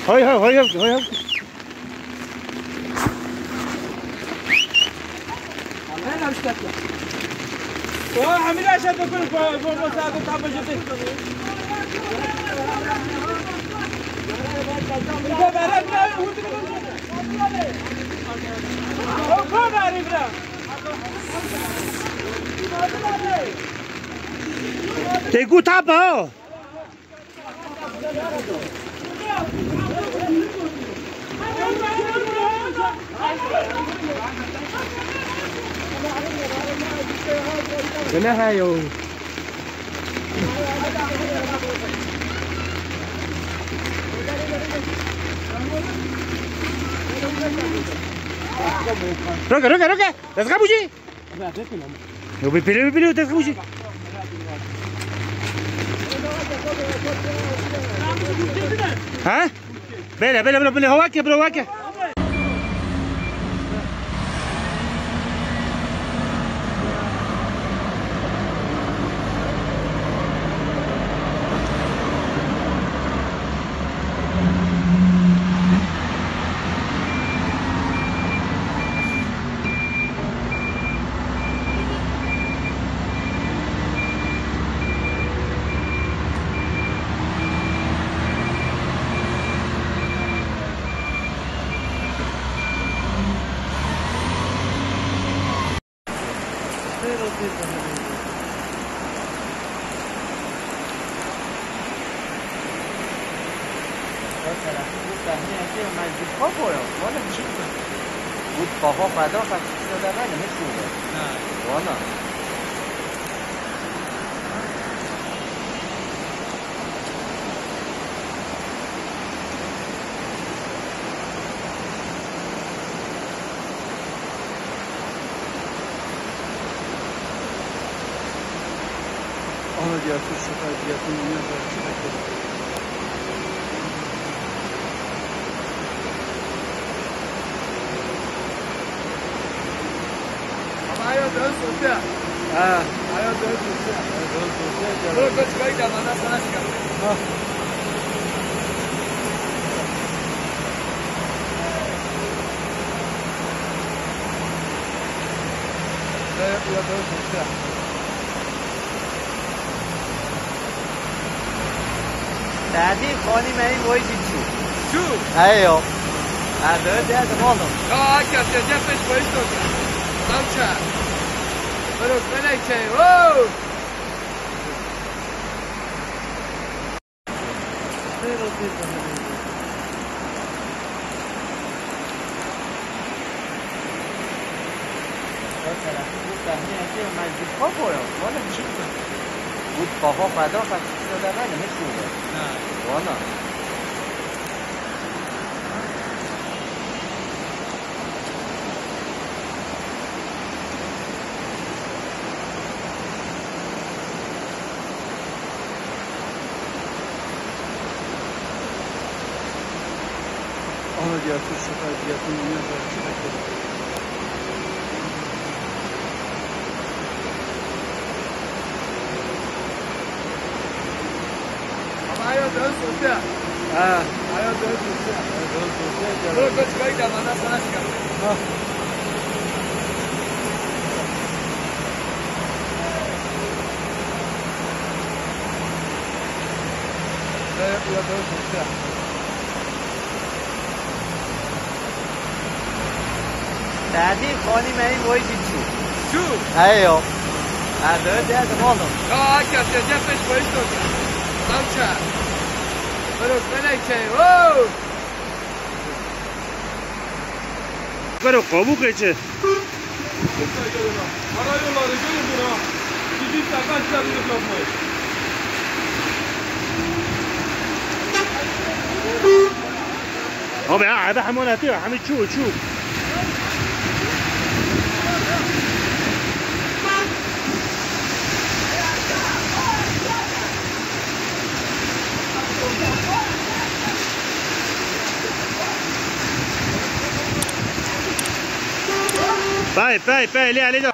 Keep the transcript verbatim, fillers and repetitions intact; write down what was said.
Hay hay hay hay hay. Oha, hemî de aşağı dökülür, bu, bu, bu saatte tam başında. Bir de beraber, bir de vurdu, bir de vurdu. Oha, bari bira. Te gut abi o. Gene he yo. Roke, roke, roke. Destga bûjî. Yo, bi pêlê, bi pêlê, destga bûjî. Ha? Bele, bele, bele, bele, hava ke, bele, hava ke. Mesela, bu sahneye şey, ben git bak o ya. Valla bir şey mi? Bu baba feda kaçtı da ben ne şey oldu? Ha. Valla. Aha, diğer tur sefer, diğer tur oynayan diğer tur sefer. Ama ayo dön sote. Ha. Ayo dön sote. Ayo dön sote. Dur, dur, çıkayım da bana sana çıkar. Ha. Ayo dön sote. Tadî xanî me yî wayî jî çû. Çû? Hey yo. Ha, dördü ya, tamam. Ya, hakikaten, ya, pek bayıldım. Tamça. Böyle, böyle şey, oo! Mesela, bu sahneye şey, ben git bak o ya. Valla bir şey mi? Bu baba feda kaçtı da ben ne şey oldu? Ha. Valla. Aha, diğer tur sefer, diğer tur oynayan diğer tur sefer. Ama ayo dön sote. Ha. Ayo dön sote. Ayo dön sote. Dur, dur, çıkayım da bana sana çıkar. Ha. Ayo dön sote. Tadî xanî me yî wayî jî çû. Çû? Hey yo. Ha, dördü ya, tamam. Ya, hakikaten, ya, pek bayıldım. Tamça. Böyle, böyle şey, oo! Karo, kabuk geçe. Karayolları görün buna. Bizi sakın çarpıp yapmayın. Abi, ha, hemû hatiye, hemî çû, çû. Pey, pey, pey, lê, lê.